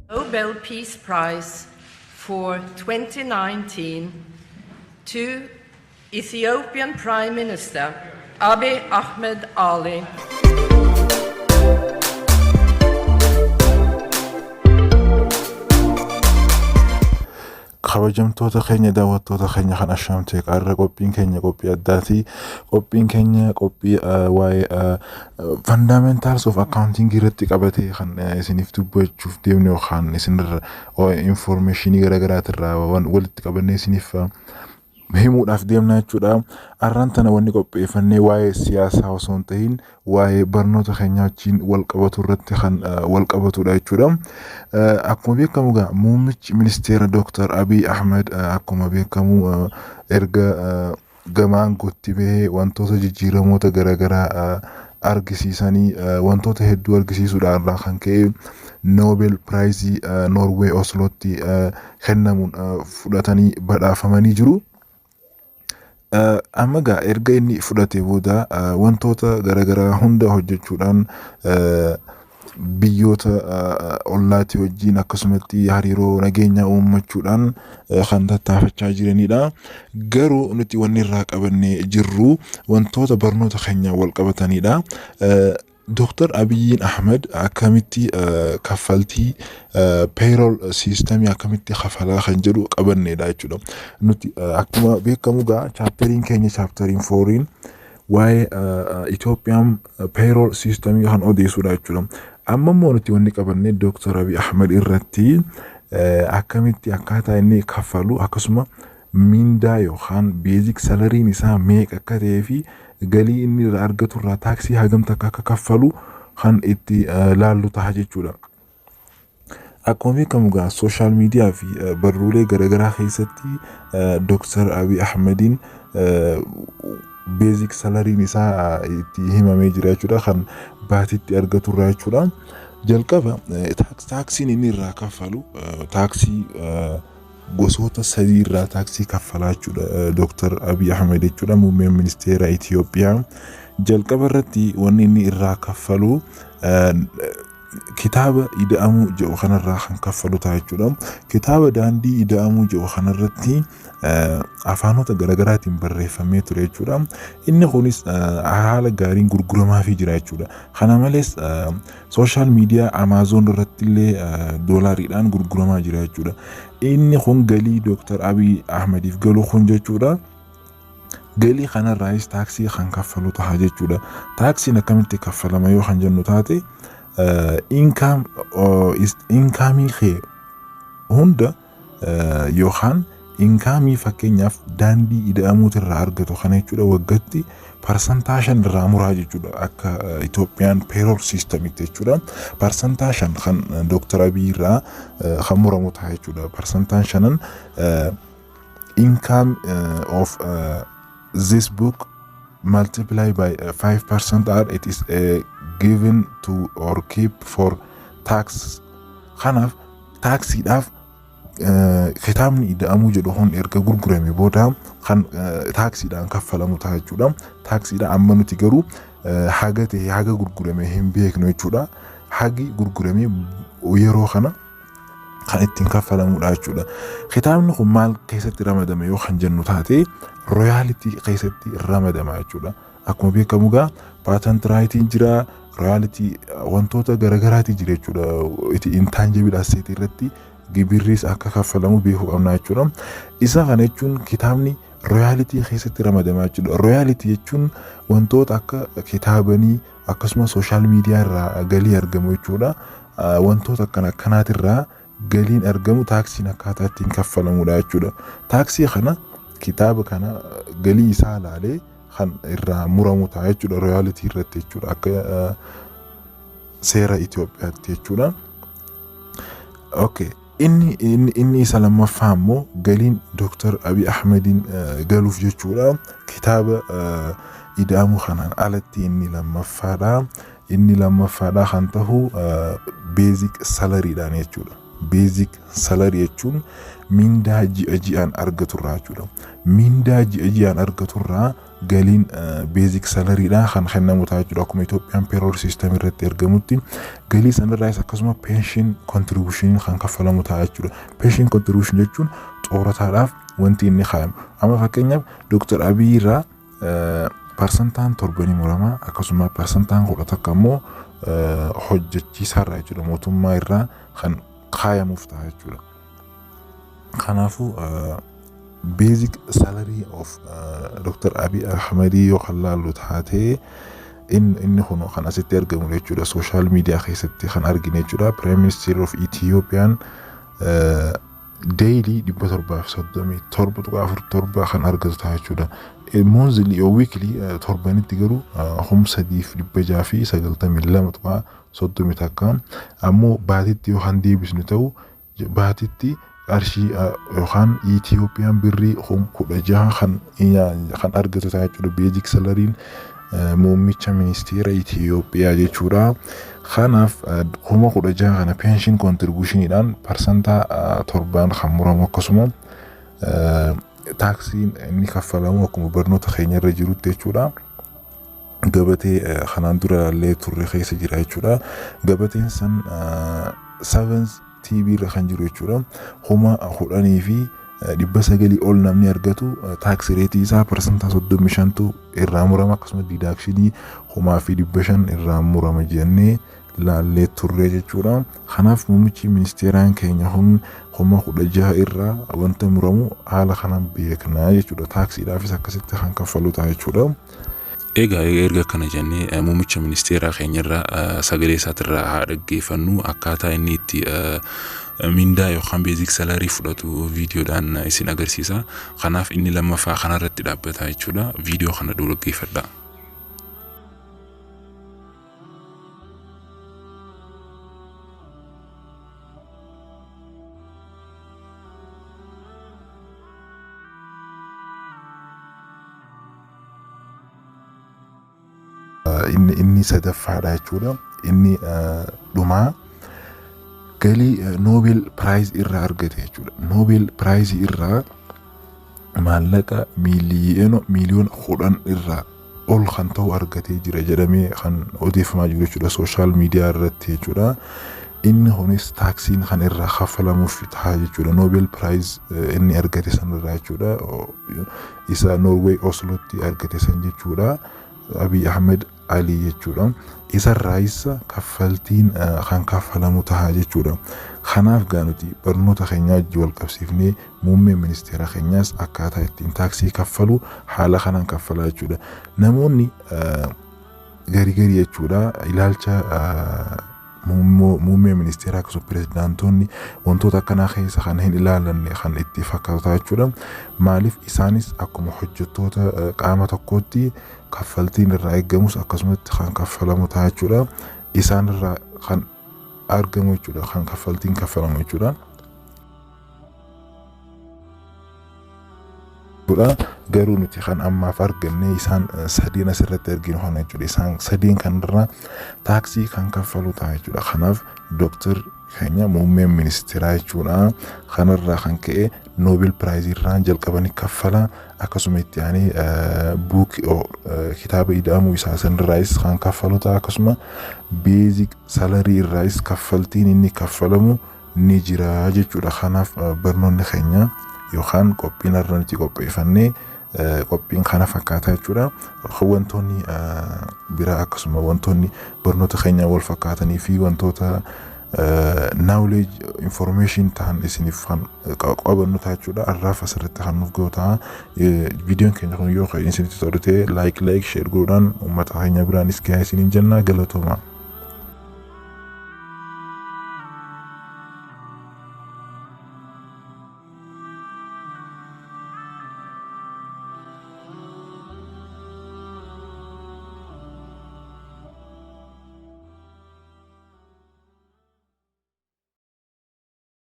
Nobel Peace Prize for 2019 to Ethiopian Prime Minister Abiy Ahmed Ali. Kabajamtoota keenya, daawwattoota keenya kan ashaamtee qaarra, qophiin keenya qophii addaati. Qophiin keenya qophii waa'ee fundamentals of accounting irratti qabatee kan isiniif dubbachuuf deemnu yookaan isinirra informationii garaagaraatirraa walitti qabannee isiniif himuudhaaf deemna jechuudha. Har'aan tana wanni qopheeffannee waa'ee siyaasaa osoo hin ta'iin waa'ee barnoota keenyaa wajjin wal qabatu irratti kan wal qabatudha jechuudha. Akkuma beekamu egaa muummichi ministeera Dooktar Abiy Ahmed akkuma beekamu erga gama aangootti bahee wantoota jijjiiramoota garaagaraa argisiisanii, wantoota hedduu argisiisuudhaan irraa kan ka'e Nobel Prizeii Noorwee Oslootti kennamuun fudhatanii badhaafamanii jiru. Amma egaa erga inni fudhatee booda wantoota garaagaraa hunda hojjechuudhaan biyyoota ollaatii wajjin akkasumatti hariiroo nageenyaa uummachuudhaan kan tattaafachaa jiranidha. Garuu nuti wanni irraa qabannee jirru wantoota barnoota keenyaan wal qabatanidha. Dooktar Abiyyiin Ahmed akkamitti kaffaltii payroll systemii akkamitti kafalaa kan jedhu qabannedha jechuudha. Nuti akkuma beekamu egaa chapteriin keenya, chapteriin fouriin, waa'ee Itoophiyaan payroll systemii kan odeessudha jechuudha. Amma immoo nuti wanni qabanne Dooktar Abiy Ahmed irratti akkamitti akkaataa inni kaffalu, akkasuma mindaa yookaan basic salaryiin isaa meeqa akka ta'ee fi galii inni irraa argatu irraa taaksii hagam takka akka kaffalu kan itti laallu ta'a jechuudha. Akkuma beekamu egaa social media fi barruulee garaagaraa keessatti Dooktar Abiy Ahmediin basic salaryiin isaa itti himamee jira jechuudha, kan baatitti argatu irraa jechuudha. Jalqaba taaksiin inni irraa kaffalu taaksii gosoota sadii irraa taaksii kaffalaa jechuudha Dooktar Abiy Ahmed jechuudha, muummeen ministeera Itoophiyaa. Jalqaba irratti wanni inni irraa kaffalu kitaaba Ida'amuu jedhu kanarraa kan kaffalu ta'a jechuudha. Kitaaba Daandii Ida'amuu jedhu kanarratti afaanota garaagaraatiin barreeffamee ture jechuudha. Inni kunis haala gaariin gurguramaafii jira jechuudha. Kana malees social media Amazon irratti illee doolaariidhaan gurguramaa jira jechuudha. Inni kun galii Dooktar Abiy Ahmediif galu kun jechuudha. Galii kanarraayis taaksii kan kaffalu ta'a jechuudha. Taaksiin akkamitti kaffalama yoo kan jennu taate, incomeii kee hunda yookaan incomeii fakkeenyaaf Daandii Ida'amuutirraa argatu kana jechuudha, waggaatti 5% irraa muraa jechuudha, akka Itoophiyaan payroll systemitti jechuudha. 5% kan Dooktar Abiy irraa kan muramu ta'a jechuudha. 5% income of this book multiply by 5% are it is given to or keep for tax. Kanaaf taaksiidhaaf kitaabni Ida'amuu jedhu kun erga gurgurame booda kan taaksiidhaan kaffalamu ta'a jechuudha. Taaksiidhaan amma nuti garuu haga ta'e haga gurgurame hin beeknu jechuudha. Hagi gurgurame yeroo kana kan ittiin kaffalamudha jechuudha. Kitaabni kun maal keessatti ramadame yoo kan jennu taate, royalty keessatti ramadama jechuudha. Akkuma beekamu egaa patent rightiin jira, royalty wantoota garagaraati jira jechuudha. Itti intangible asset irratti gibirris akka kaffalamu beekuu qabna jechuudha. Isa kana jechuun kitaabni royalty keessatti ramadama jechuudha. Royalty jechuun wantoota akka kitaabanii akkasumas social media irraa galii argamu jechuudha. Wantoota akkana akkanaatirraa galiin argamu taaksiin akkaataa ittiin kaffalamudha jechuudha. Taaksii kana kitaaba kana galii isaa ilaalee kan irraa muramu ta'a jechuudha, royalty irratti jechuudha, akka seera Itoophiyaatti jechuudha. Okay. Inni isa lammaffaa immoo galiin Dooktar Abiy Ahmediin galuuf jechuudha. Kitaaba Ida'amuu kanaan alatti inni lammaffaadha. Inni lammaffaadha kan ta'u basic salaryiidhaan jechuudha. Basic salary jechuun Mindaa ji'a ji'aan argaturraa jechuudha. Mindaa ji'a ji'aan argaturraa galiin basic salarydha kan kennamu ta'a jechuudha. Akkuma Itoophiyaan payroll system irratti argamutti galii sanarraas akkasuma pension contribution kan kaffalamu ta'a jechuudha. Pension contribution jechuun xoorataadhaaf wanti inni kaayamu. Amma fakkeenyaaf Dr. Abiy irraa parsantaan 7 ni murama, akkasuma parsantaan 11 immoo hojjechiisaarraa jechuudha, mootummaa irraa kan kaayamuuf ta'a jechuudha. Kanaafuu basic salary of Dr. Abiy Ahmedii yoo kan laallu taate, inni kun kan asitti argamu jechuudha. Social media keessatti kan argine jechuudha. Prime Minister of Ethiopian daily 737.47 kan argatu ta'a jechuudha. Monthly yoo weekly, torbanitti garuu 3692.31. Ammoo baatitti yoo kan deebisnu ta'u, baatitti qarshii yookaan Itiyoophiyaan birrii 16,000 kan argatu ta'a jechuudha. Basic salaryn muummicha ministeera Itiyoophiyaa jechuudha. Kanaaf 16,000 kana pension contributioniidhaan parsantaa 7n kan muramu, akkasuma taaksiin inni kaffalamu akkuma barnoota keenya irra jirutti jechuudha. Gabatee kanaan dura ilaallee turre keessa jira jechuudha. Gabateen san Sevens TV irra kan jiru jechuudha. 10,900 ol namni argatu tax rate isaa parsantaa 35tu irraa murama, akkasuma deduction 5,500 irraa murama jennee laallee turre jechuudha. Kanaaf muummichi ministeeraan keenya kun 16,000 irraa wanta muramu haala kanaan beeknaa jechuudha. Taaksiidhaafis akkasitti kan kaffalu ta'a jechuudha. Egaa erga akkana jennee, muummicha ministeeraa keenyarraa sagalee isaatirraa haa dhaggeeffannu. Akkaataa inni itti mindaa yookaan basic salary fudhatu viidiyoodhaan isin agarsiisa. Kanaaf inni lammaffaa kanarratti dhaabbata jechuudha. Viidiyoo kana dhaggeeffadha. Inni sadaffaadha jechuudha. Inni dhumaa galii Nobel Prize irraa argate jechuudha. Nobel Prize irraa maallaqa miiliyoona 10 irraa ol kan ta'u argatee jira jedhamee kan odeeffamaa jiru jechuudha social media irratti jechuudha. Inni kunis taaksiin kan irraa kaffalamuuf ta'a jechuudha. Nobel Prize inni argate sanirraa jechuudha. Isa Noorweey Oslootti argate san jechuudha. Abiy Ahmed Ali jechuudha. Isarraayis kaffaltiin kan kaffalamu ta'a jechuudha. Kanaaf gaa nuti barnoota keenyaa wajjin wal qabsiifnee muummeen ministeera keenyaas akkaataa ittiin taaksii kaffalu haala kanaan kaffalaa jechuudha. Namoonni garii garii jechuudha ilaalcha muummee ministeeraa akkasuma pirezidaantoonni wantoota akkanaa keessa kan hin ilaalanne kan itti fakkaatu jechuudha. Maaliif? Isaanis akkuma hojjettoota qaama tokkootti kaffaltiin irraa eeggamus akkasumatti kan kaffalamu ta'a jechuudha. Isaan irraa kan argamu jechuudha, kan kaffaltiin kaffalamu jechuudha. Garuu nuti kan ammaaf arganne isaan sadeen asirratti arginu kana jechuudha. Isaan sadeen kanarraa taaksii kan kaffalu ta'a jechuudha. Kanaaf dooktar keenya muummeen ministeeraa jechuudha. Kanarraa kan ka'e Nobel Prize irraa jalqabanii kaffala, akkasuma itti aanee book kitaaba ida'amuu isaa sanirraayis kan kaffalu ta'a, akkasuma basic salary irraayis kaffaltiin inni kaffalamu ni jira jechuudha. Kanaaf barnoonni keenya yookaan qophiin har'a nuti qopheeffannee qophiin kana fakkaata jechuudha. Wantoonni biraa akkasuma wantoonni barnoota keenya wal fakkaatanii fi wantoota knowledge information ta'an isiniif kan qabannu ta'a jechuudha. Har'aaf asirratti kan nuuf ga'u ta'a. Viidiyoon keenya kun yoo isinitti tole ta'e like, share godhuudhaan uummata keenya biraanis gahaa isiniin jenna. Galatooma.